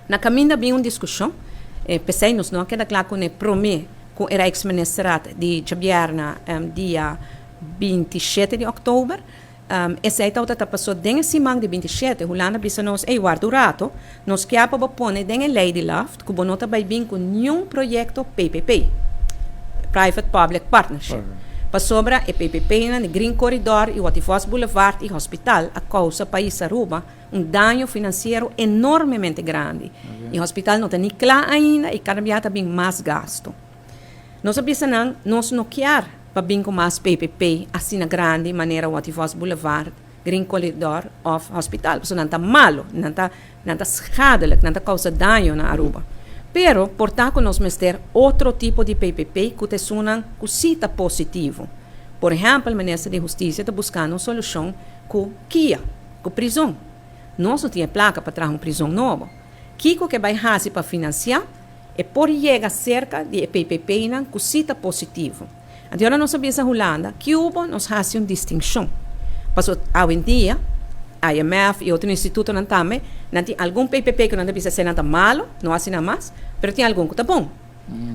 Na kaminda bin un diskushon, p'esei nos no a keda kla kuné promé ku e Rijksministerraad di djabièrna dia 27 di òktober. Esei tabata ta pasó den e siman di 27, Hulanda bisa nos, Ey, warda un rato, nos kier pa bo pone den e lei di LAFT ku bo no ta bai bin ku niun proyekto PPP, Private Public Partnership, pasobra e PPPnan di Green Corridor i Waterfos Boulevard i hospital a kousa pais Aruba un daño finansiero enormemente grandi. I hospital no ta ni kla ainda i kada biaha ta bin mas gasto. Nos a bisa nan, nos no kier pa bin ku mas PPP asina grandi manera Waterfos Boulevard, Green Corridor of hospital, pasobra nan ta malo, nan ta nan ta schadelijk, nan ta kousa daño na Aruba. Pero por ta ku nos mester otro tipo di PPP ku ta esunnan ku si ta positivo. Por ehèmpel, Minister di Hustisia ta buskando un solushon ku kia, ku prizon. Nos no tin e plaka pa traha un prizon nobo. Kiko ke bai hasi pa finansiá? E por yega serka di e PPPnan ku si ta positivo. Anto ora nos a bisa Hulanda, kiubo nos hasi un distinshon. Pasobra awendia IMF i otro institutonan tambe, nan tin algun PPP ku nan ta bisa esei nan ta malo, no hasi nan mas, pero tin algun ku ta bon.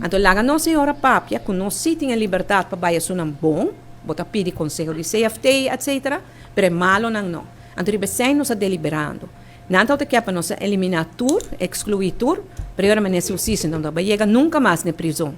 Anto laga nos e ora papia ku nos si tin e libertat pa bai esunnan bon, bo ta pidi konseho di CFT etcetera, pero e malonan no. Anto riba esei nos a deliberando. Nan tabata kier pa nos a eliminá tur, ekskluí tur, pero e ora Minister Hustisia no tabata yega nunka mas na e prizon.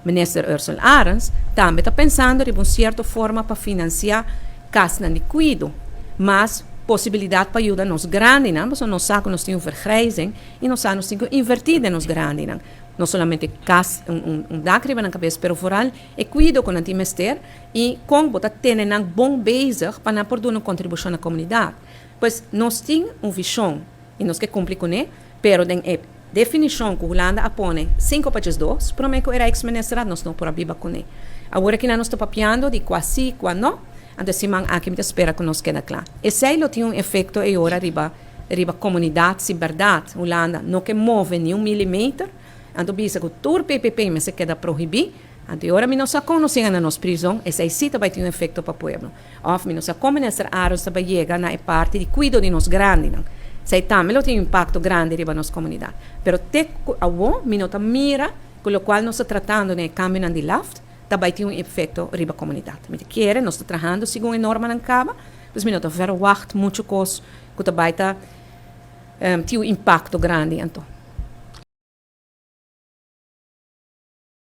Minister Ursell Arends tambe ta pensando riba un sierto forma pa finansiá kasnan di kuido, mas posibilidat pa yuda nos grandinan, pasobra nos sa ku nos tin un vergrijzing i nos sa nos tin ku invertí den nos grandinan, no solamente kas, un dak riba nan kabes, pero vooral e kuido ku nan tin mester i kon bo ta tene nan bon bezig pa nan por duna un kontribushon na komunidat. Pues nos tin un vishon i nos ke kumpli kuné, pero den e definishon ku Hulanda a pone sinku pa 12 promé ku e Rijksministerraad nos no por a biba kuné. Awor akinan nos ta papiando di kua sí, kua no, anto e siman aki mi ta spera ku nos keda kla. Esei lo tin un efekto e ora riba riba komunidat si bèrdat Hulanda no ke move ni un milimeter, anto bisa ku tur PPP mester keda prohibí, anto e ora mi no sa kon nos yega na nos prizon, esei sí ta bai tin un efekto pa pueblo. Òf mi no sa kon Minister Arends ta bai yega na e parti di kuido di nos grandinan. Esei tambe lo tin un impakto grandi riba nos komunidat. Pero te ku awor mi no ta mira ku lokual nos ta tratando den e kambionan di LAFT ta bai tin un efekto riba komunidat. Mi ta kere nos ta trahando segun e normanan kaba, dus mi no ta verwagt muchu kos ku ta bai ta tin un impakto grandi anto.